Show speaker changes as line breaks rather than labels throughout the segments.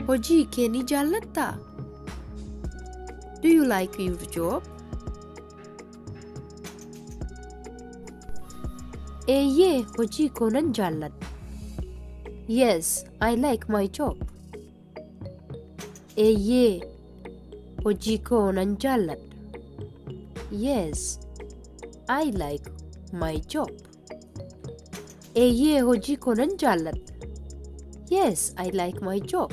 Hojii kee ni jaallattaa? Do you like your job? Eeyyee, hojii koo nan jaalladha. Yes, I like my job. Eeyyee, hojii koo nan jaalladha. Yes, I like my job. Eeyyee, hojii koo nan jaalladha. Yes, I like my job.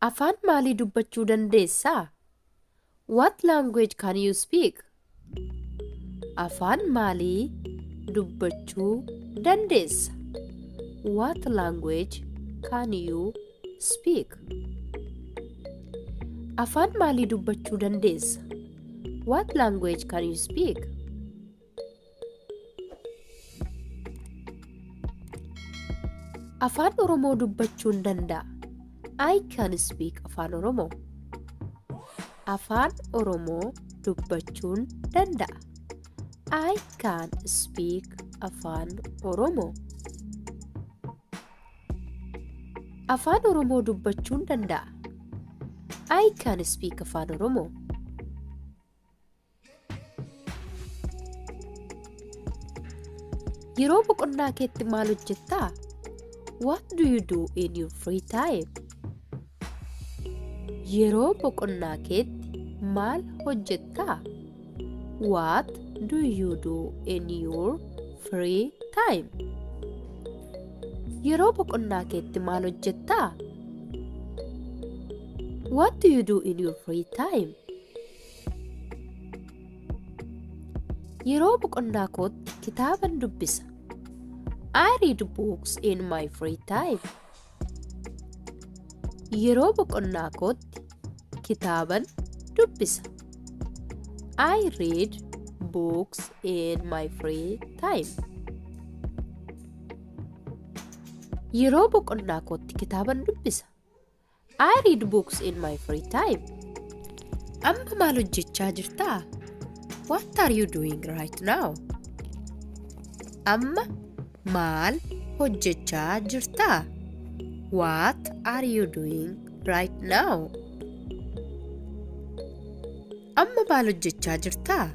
Afaan maalii dubbachuu dandeessaa? What language can you speak? Afaan maalii dubbachuu dandeessa? What language can you speak? Afaan maalii dubbachuu dandeessa? What language can you speak? Afaan Oromoo dubbachuun danda'a. I can speak Afaan Oromoo. Afaan Oromoo dubbachuun danda'a. I can speak Afaan Oromoo. Afaan Oromoo dubbachuun danda'a. I can speak Afaan Oromoo. Yeroo boqonnaa keetti maal hojjettaa? What do you do in your free time? Yeroo boqonnaa keetti maal hojjettaa? What do you do in your free time? Yeroo boqonnaa keetti maal hojjettaa? What do you do in your free time? Yeroo boqonnaa kootti kitaaban dubbisa. I read books in my free time. Yeroo boqonnaa kootti kitaaban dubbisa. I read books in my free time. Yeroo boqonnaa kootti kitaaban dubbisa. I read books in my free time. Amma maal hojjechaa jirtaa? What are you doing right now? Amma maal hojjechaa jirtaa? What are you doing right now? Amma maal hojjechaa jirtaa?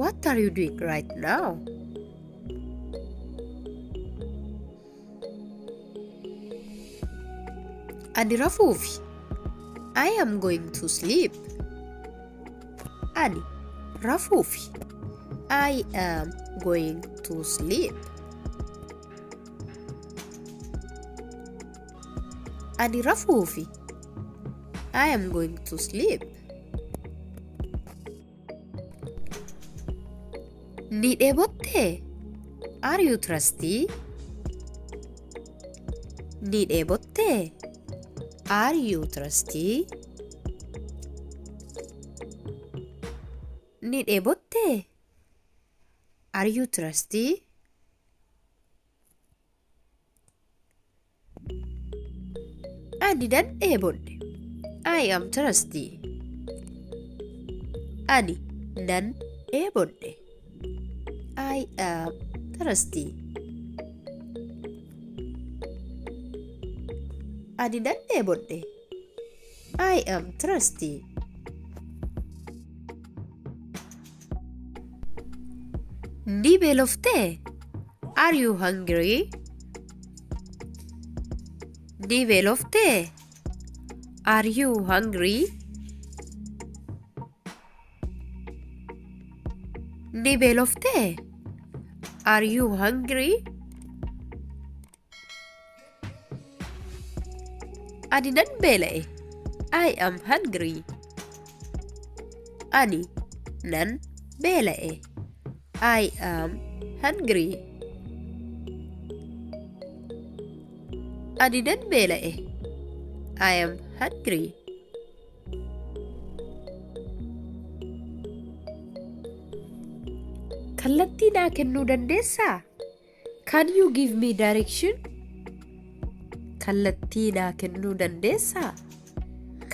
What are you doing right now? Ani rafuufi. I am going to sleep. Ani rafuufi. I am going to sleep. Ani rafuufi. I am going to sleep. Ni dheebottee? Are you thirsty? Ni dheebottee? Are you thirsty? Ni dheebottee? Are you thirsty? Ani nan dheebodhe. I am thirsty. Ani nan dheebodhe. I am thirsty. Ani nan dheebodhe. I am thirsty. Ni beeloftee? Are you hungry? Ni beeloftee? Are you hungry? Ni beeloftee? Are you hungry? Ani nan beela'e. I am hungry. Ani nan beela'e. I am hungry. Ani nan beela'e. I am hungry. Kallattii naa kennuu dandeessaa? Can you give me direction? Kallattii naa kennuu dandeessaa?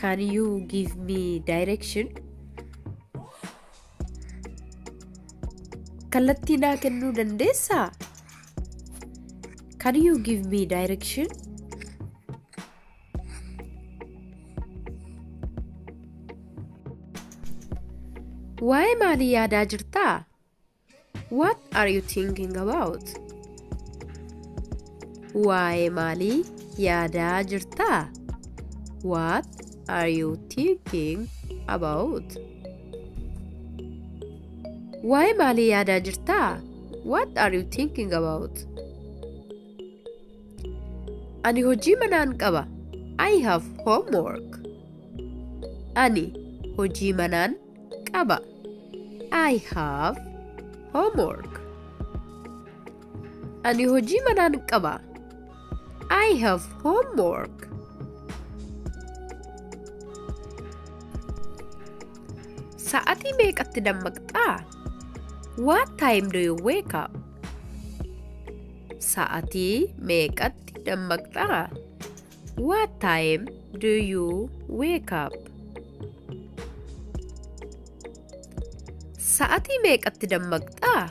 Can you give me direction? Kallattii naa kennuu dandeessaa? Can you give me direction? Waa'ee maalii yaadaa jirtaa? What are you thinking about? Waa'ee maalii yaadaa jirtaa? What are you thinking about? Waa'ee maalii yaadaa jirtaa? What are you thinking about? Ani hojii manaan qaba. I have homework. Ani hojii manaan qaba. I have homework. Ani hojii manaan qaba. I have homework. Sa'atii meeqatti dammaqxaa? What time do you wake up? Sa'atii meeqatti dammaqxaa? What time do you wake up? Sa'atii meeqatti dammaqxaa?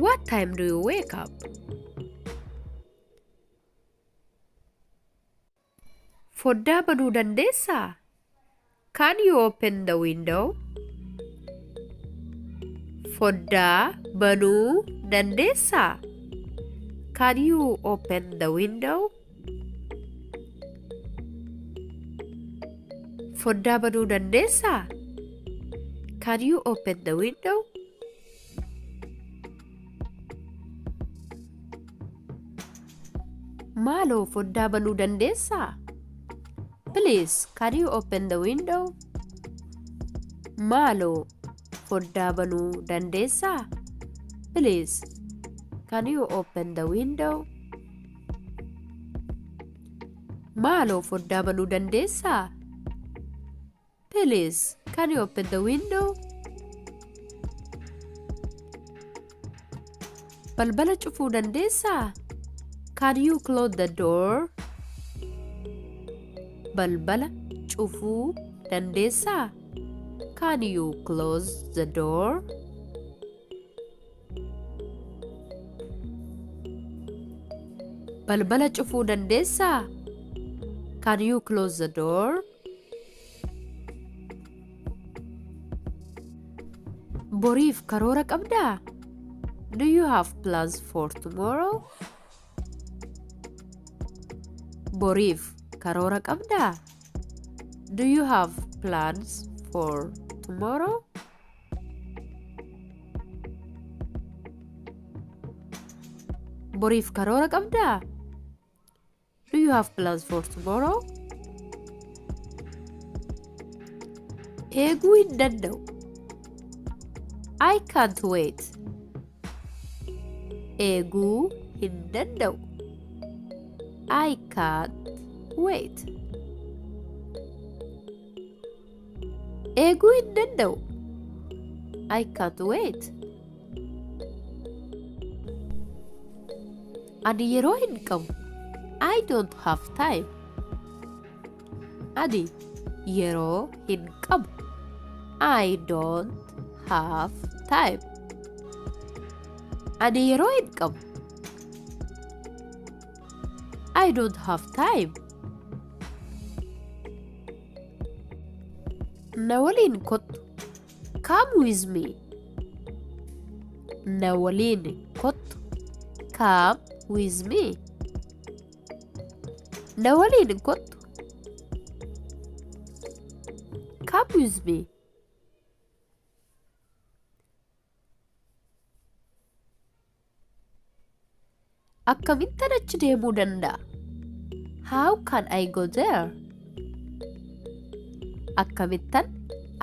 What time do you wake up? Foddaa banuu dandeessaa? Can you open the window? Foddaa banuu dandeessaa? Can you open the window? Foddaa banuu dandeessaa? Can you open the window? Maaloo foddaa banuu dandeessaa? Please, can you open the window? Maaloo foddaa banuu dandeessaa? Please, can you open the window? Maaloo foddaa banuu dandeessaa? Please, can you open the window? Balbala cufuu dandeessaa? Can you close the door? Balbala cufuu dandeessaa? Can you close the door? Balbala cufuu dandeessaa? Can you close the door? Boriif karoora qabdaa? Do you have plans for tomorrow? Boriif karoora qabdaa? Do you have plans for tomorrow? Boriif karoora qabdaa? Do you have plans for tomorrow? Eeguu hin danda'u. I can't wait. Eeguu hin danda'u. I can't wait. Eeguu hin danda'u. I can't wait. Ani yeroo hin qabu. I don't have time. Ani yeroo hin qabu. I don't have time. Ani yeroo hin qabu. I don't have time. Na waliin kottu. Come with me. Na waliin kottu. Come with me. Na waliin kottu. Come with me. Akkamittan achi deemuu danda'a? How can I go there? Akkamittan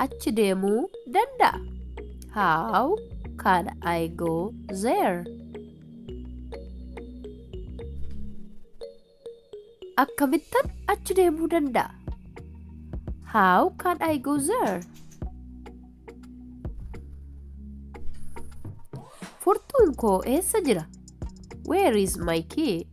achi deemuu danda'a? How can I go there? Akkamittan achi deemuu danda'a? How can I go there? Furtuun koo eessa jira? Where is my key?